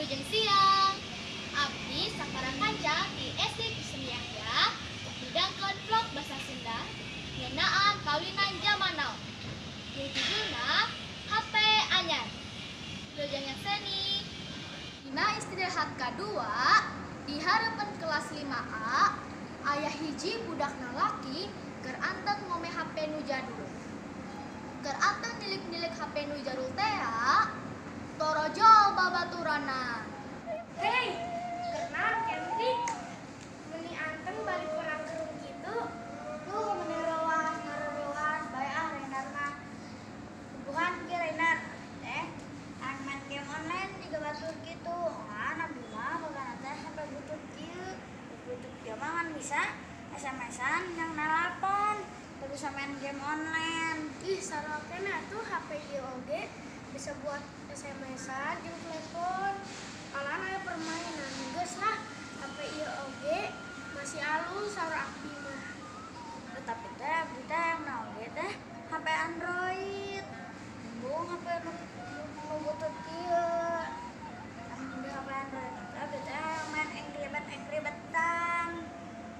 Wilujeng siang. Abdi sapara kanca di SD Kristen Yahya midangkeun vlog bahasa Sunda ngeunaan kawinan zaman now. Ieu judulna HP anyar. Wilujeng nyakseni. Dina istirahat kadua di hareupeun kelas 5A aya hiji budak lalaki keur anteng ngome HP nu jadul. Keur anteng nilik-nilik HP nu jadul tea, torojol babaturanna. Hei, kenal Kendrick. Meni anteng balik kurang kerung gitu. Duh, meni roas, ngaroas, bae ah Renar mah. Bukan ki Renar, teh ang main game online juga batur gitu. Ngan abdi mah boga teh HP butut kieu. Butut kieu mah ngan bisa SMS-an yang nalapon, teu bisa main game online. Ih, sarua keneh atuh HP ieu oge bisa buat SMS-an jeung telepon. Malahan aya permainan. Geus lah, HP ieu oge masih alus saur abdi mah. Tetapi teh abdi teh yang oge teh HP Android. Embung HP nu nu butut kieu. Amun di HP Android teh abdi teh main Angry Bird Angry Bird-an.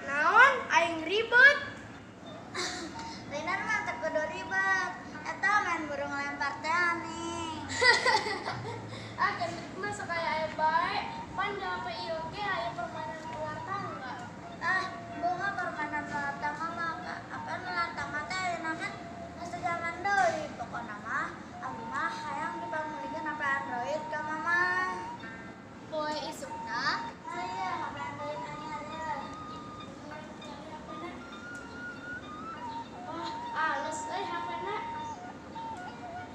Naon aing ribet? Renar mah teu kudu ribet. Eta main burung lempar teh aneh. Ah, Kendrick mah sok aya aya bae. Pan di HP ieu oge aya permainan ular tangga. Ah, bunga permainan ular tangga mah apa ular tangga teh ayeuna kan geus teu zaman deui. Pokona mah abdi mah hayang dipanggulikeun HP Android ka mama. Poe isukna, Aya HP Android anyar ye. Wah, alus euy HP-na.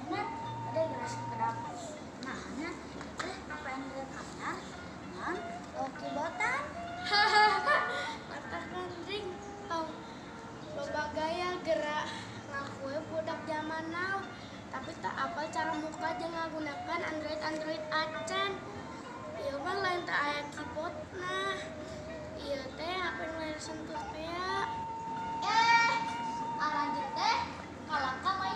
Renar, ada geus kedap. Nah, nya teh HP Android anyar ngan keyboardan. Mata Kendrick tong loba gaya gerak ngaku we budak zaman now tapi tak apal cara muka jeung ngagunakan Android Android acan. Ieu mah lain teu aya keyboardna. Ieu teh HP nu layar sentuh teh. Eh, aranjeun teh kalangka main